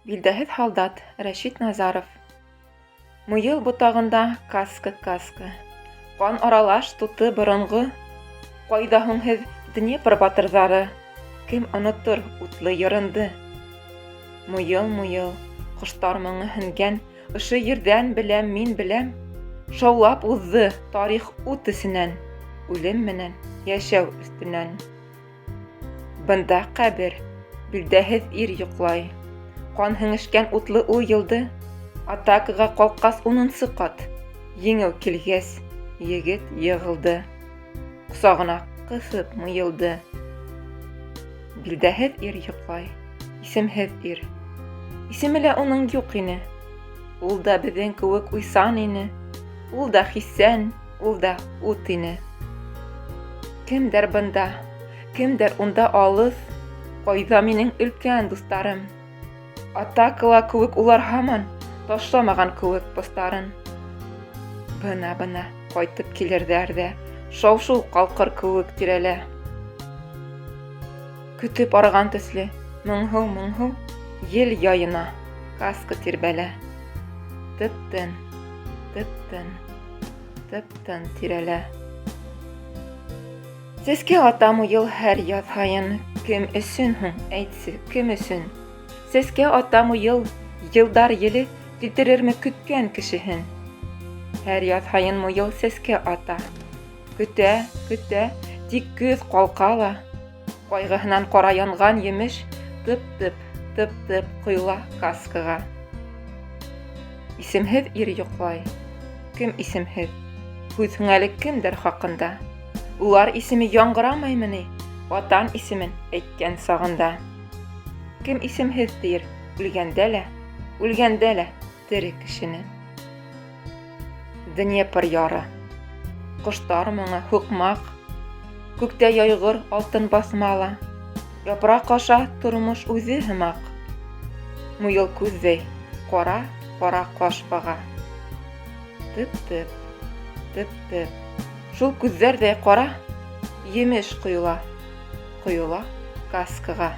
Билдәһеҙ һалдат Рәшит Назаров. Муйыл ботағында каска, каска. Ҡан аралаш туты боронғо. Ҡайҙа һуң һеҙ, Днепр батырҙары? Кем онотор утлы йырынды? Муйыл, муйыл, ҡоштар моңо һеңгән Ошо ерҙән беләм, мин беләм. Шаулап уҙҙы тарих ут эсенән, Үлем менән йәшәү өҫтөнән. Бында ҡәбер, билдәһеҙ ир йоҡлай. Ҡан һеңешкән утлы ул йылды. Атакаға ҡалҡҡас унынсы ҡат. Еңеү килгәс, егет йығылды. Ҡосағына ҡыҫып мыйылды. Билдәһеҙ ир йоҡлай, исемһеҙ ир. Исеме лә уның юҡ ине. Ул да беҙҙең кеүек уйсан ине. Ул да хисән, Ул да ут ине. Кемдәр бында, кемдәр унда алыҫ, Ҡайҙа минең өлкән дуҫтарым? Атакала кеүек улар һаман Ташламаған кеүек постарын. Бына-бына ҡайтып килерҙәр ҙә, Шау-шыу ҡалҡыр кеүек тирәлә. Көтөп арыған төҫлө, моңһоу-моңһоу Ел яйына каска тирбәлә. Тып-тын, тып-тын. Тып-тын тирәлә. Сәскә ата муйыл һәр яҙ һайын. Кем өсөн һуң, әйтсе, кем өсөн? Сәскә ата муйыл, йылдар еле килтерерме көткән кешеһен? Һәр яҙ һайын муйыл сәскә ата. Көтә, көтә, тик көҙ ҡалҡа ла. Ҡайғыһынан ҡара янған емеш тып-тып, тып-тып ҡойола каскаға. Исемһеҙ ир йоҡлай. Кем исемһеҙ? Һүҙ һуң әле кемдәр хаҡында? Улар исеме яңғырамаймы ни, Ватан исемен әйткән сағында? Кем исемһеҙ тиер үлгәндә лә, үлгәндә лә тере кешене? Днепр яры. Ҡоштар моңо, һуҡмаҡ. Күктә яйғыр алтын баҫма ла. Япраҡ аша тормош үҙе һымаҡ. Муйыл күҙҙәй ҡара, ҡара ҡаш баға. Тып-тып, тып-тып. Шул күҙҙәрҙәй ҡара емеш ҡойола, ҡойола каскаға.